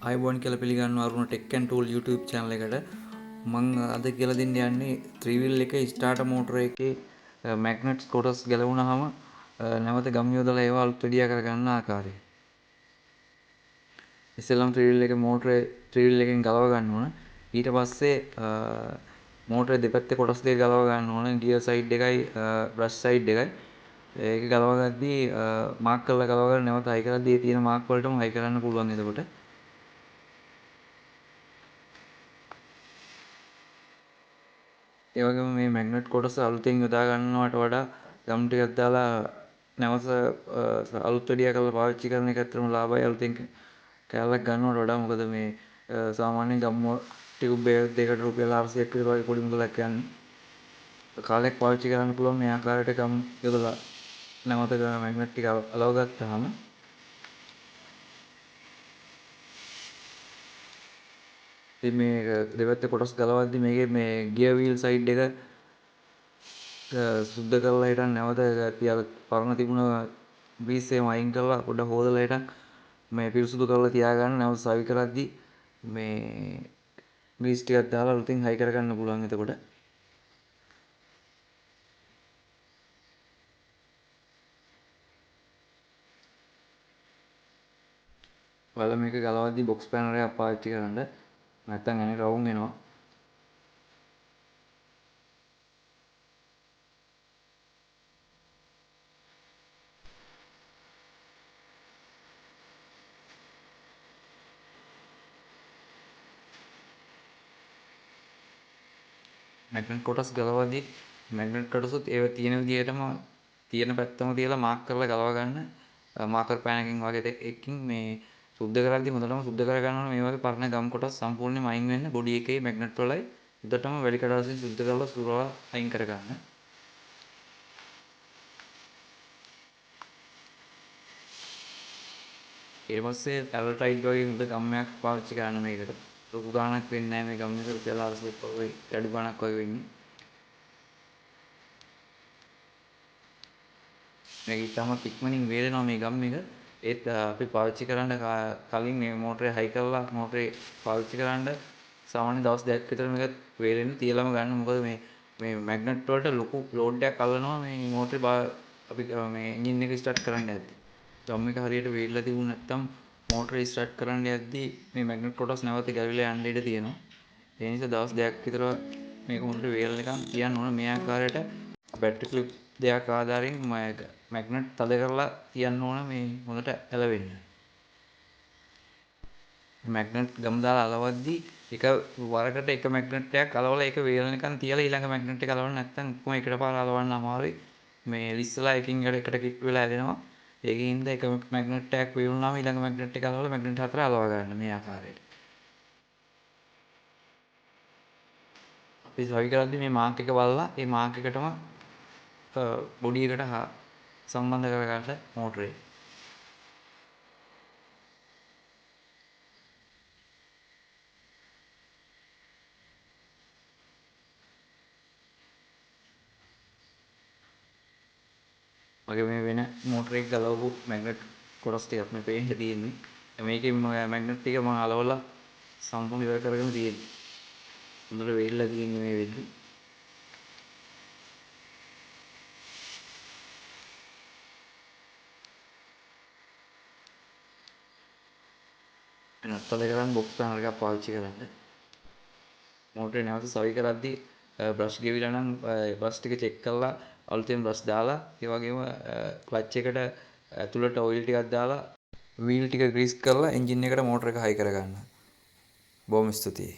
ආයුබෝවන් කියලා පිළිගන්නවා අරුණ Tech and Tool YouTube channel එකට. මම අද කියලා දෙන්න යන්නේ ත්‍රිවිල් එකේ ස්ටාර්ටර් මෝටර එකේ මැග්නට්ස් කොටස් ගැලවුණාම නැවත ගම් යොදලා ඒවා අලුත් වැඩියා කරගන්න ආකාරය. ඉස්සෙල්ලාම ත්‍රිවිල් එකේ මෝටරේ ත්‍රිවිල් එකෙන් ගලව ගන්න ඕන. ඊට පස්සේ මෝටරේ දෙපැත්තේ කොටස් දෙක ගලව ගන්න ඕන. ගියර් සයිඩ් එකයි බ්‍රෂ් සයිඩ් එකයි. ඒක ගලව ගද්දී මාක් කරලා ගලව ගන්න, නැවත හයි කරද්දී ඒ තියෙන මාක් වලටම හයි කරන්න පුළුවන් එතකොට. ඒ වගේම මේ මැග්නට් කොටස අලුතෙන් යොදා ගන්නවට වඩා ගම් ටිකක් දාලා නැවත අලුත් වැඩියා කරලා පාවිච්චි කරන එක ඇත්තටම ලාභයි අලුතෙන් කෑල්ලක් ගන්නවට වඩා. මොකද මේ සාමාන්‍යයෙන් ගම් ටියුබ් එක දෙකට රුපියල් 400ක් විතර වගේ පොඩි මුදලක් යන්නේ. කාලයක් පාවිච්චි කරන්න පුළුවන් මේ ආකාරයට ගම් යොදලා නැවත මැග්නට් ටික අලව ගත්තාම. ඉතින් මේ දෙපැත්තේ කොටස් ගලවද්දි මේකේ මේ ගියර් වීල් සයිඩ් එක සුද්ධ කරලා හිටන් නැවත තියාලා පරණ තිබුණ ග්‍රීස් එහෙම අයින් කරලා පොඩ්ඩක් හොදලා හිටන් මේ පිරිසුදු කරලා තියාගන්න. නැවත සවි කරද්දි මේ ග්‍රීස් ටිකක් දාලා අලුතින් හයි කරගන්න පුළුවන් එතකොට. ඔයාලා මේක ගලවද්දි බොක්ස් පෑනර් එකක් පාවිච්චි කරන්න. නැත්තම් අනේ රවුම් වෙනවා. මැග්නට් කොටස් ගලවද්දි මැග්නට් කොටසුත් ඒව තියෙන විදිහටම තියෙන පැත්තම තියලා මාක් කරලා ගලව ගන්න. මාකර් පෑනකින් වගේ එකකින් මේ සුද්ධ කරද්දි හොඳටම සුද්ධ කරගන්න ඕන. මේ වගේ පරණ ගම් කොටස් සම්පූර්ණයෙන්ම අයින් වෙන්න බොඩි එකේ මැග්නට් වලයි හොඳටම වැලි කඩාසින් සුද්ධ කරලා සුරලා අයින් කරගන්න. ඊට පස්සේ ඇලටයිඩ් වගේ හොඳ ගම් එකක් පාවිච්චි කරන්න මේකට. ලොකු ගාණක් වෙන්නේ නැහැ මේ ගම් එක, රුපියල් 400ක් වගේ අඩු ගාණක් වගේ වෙන්නේ. මේක ඉතාමත් ඉක්මනින් වේලෙනවා මේ ගම් එක. ඒත් අපි පාවිච්චි කරන්න කලින් මේ මෝටරේ හයි කරලා මෝටරේ පාවිච්චි කරන්න සාමාන්‍ය දවස් දෙකක් විතර මේක වේලෙන්න තියලම ගන්න. මොකද මේ මේ මැග්නට් වලට ලොකු ලෝඩ් එකක් අල්ලනවා මේ මෝටරේ අපි මේ එන්ජින් එක ස්ටාර්ට් කරන්න යද්දි. ගම් එක හරියට වේලිලා තිබුණ නැත්නම් මෝටරේ ස්ටාර්ට් කරන්න යද්දි මේ මැග්නට් කොටස් නැවත ගැලවිලා යන්න ඉඩ තියෙනවා. ඒ නිසා දවස් දෙකක් විතර මේක හොඳට වේලනකම් තියන්න ඕන. මේ ආකාරයට බැටරි ක්ලිප් දෙකක් ආධාරයෙන් මැග්නට් තද කරලා තියන්න ඕන මේ හොඳට ඇලවෙන්න. මැග්නට් ගම් දාලා අලවද්දි එක වරකට එක මැග්නට් එකක් අලවලා ඒක වේලනකම් තියලා ඊළඟ මැග්නට් එක අලවන්න, නැත්නම් ඔක්කොම එකට පාර අලවන්න අමාරුයි. මේ ලිස්සලා එකින් එකට කිට් වෙලා ඇලෙනවා. ඒකෙන් හින්දා එක මැග්නට් එකක් වේලුනාම ඊළඟ මැග්නට් එක අලවලා මැග්නට් හතර අලව ගන්න මේ ආකාරයට. අපි සවි කරද්දි මේ මාක් එක බලලා ඒ මාක් එකටම බොඩි එකට සම්බන්ධ කරගන්න මෝටරේ. මගේ මේ වෙන මෝටර එක ගලවපු මැග්නට් කොටස් ටිකක් මේ පේන්න තියෙන්නේ. මේකෙන් මැග්නට් ටික මම අලවලා සම්පූර්ණ ඉවර කරගෙන තියෙන්නේ. හොඳට වේලිලා තියෙන්නේ මේ වෙද්දි. වෙනත් තද කරන් බොක්ස් පෑනර් එකක් පාවිච්චි කරන්න. මෝටරේ නැවත සවි කරද්දි බ්‍රෂ් ගෙවිලා නම් බ්‍රෂ් ටික චෙක් කරලා අලුතෙන් බ්‍රෂ් දාලා, ඒ වගේම ක්ලච් එකට ඇතුළට ඔයිල් ටිකක් දාලා වීල් ටික ග්‍රීස් කරලා එන්ජින් එකට මෝටර එක හයි කරගන්න. බොහොම ස්තුතියි.